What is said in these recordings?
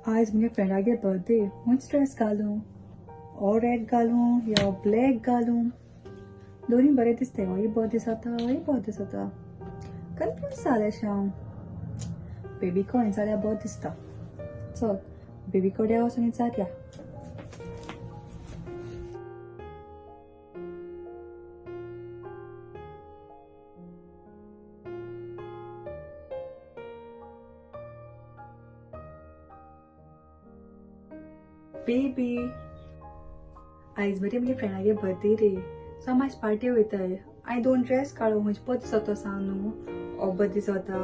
आज मुझे फ्रेंडागे बर्थडे, खंयचो ड्रेस घालूं? हो रेड घालूं या ब्लॅक घालूं? दोनूय बरें दिसता, होय बरो दिसता होय बरो दिसता. कन्फ्यूज जालें अशें हांव. बेबी खंय जाल्यार बरो दिसता. चल बेबी कडेन वचून विचारया. बेबी आयज मरे म्हगे फ्रेंडागे बर्थडे रे, सो आमी आयज पार्टी वयताय. हांवें दोन ड्रेस काडलो, खंयचो बरो दिसता तो सांग न्हू. हो बरो दिसता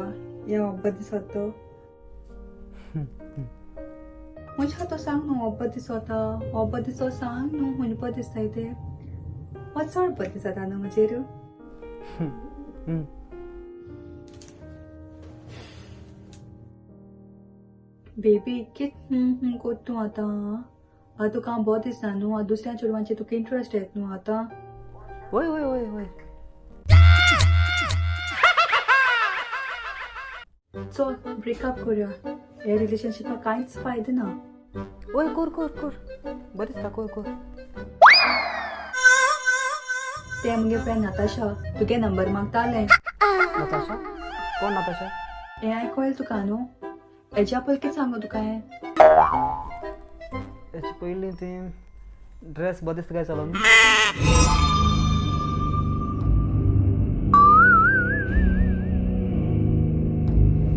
या हो बरो दिसता तो? खंयचो आहा तो सांग न्हू. हो बरो दिसता हो बरो दिसता सांग न्हू, खंयचो बरो दिसता ते? हो चड बरो दिसता न्हू म्हजेर. बेबी कित कोत्ता तूं आतां? आतां तुका हांव बरो दिसना न्हू, आतां दुसऱ्या चेडवांचेर तुका इंट्रस्ट येता न्हू आतां. वय वय वय वय. चल ब्रेकअप करूया, हे रिलेशनशिपाक कांयच फायदो ना. वय कर कर कर, बरें दिसता कर कर. तें मुगे फ्रेंड नताशा तुगे नंबर मागतालें. नताशा? कोण नताशा? हें हांवें कळ्ळें तुका न्हू, हेज्या पयलीं कितें सांगू तुका हांवें? हेचे पयलीं ती ड्रेस बरो दिसता काय चलोन?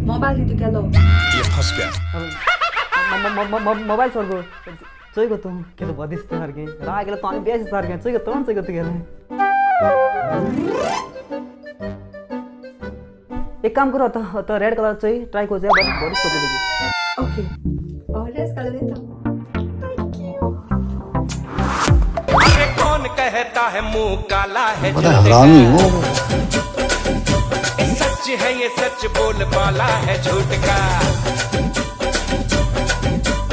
मोबायल दी तुगेलो. ये फंस गया. मोबायल सोड गो, चोय गो तूं कितें बरें दिसता सारकें. राग गेलो तो आनी बेस्ट सारकें. चोय गो तोंड चोय गो तुगेलें. एक काम करू आतां, आतां रेड कलर चोय ट्राय करूया, बरें बरें दिसता तुजी. ओके हो ड्रेस घालून येता. Thank you. अरे कौन कहता है मुंह काला है? बड़ा हरामी हो. सच है ये सच बोल बाला है झूठ का.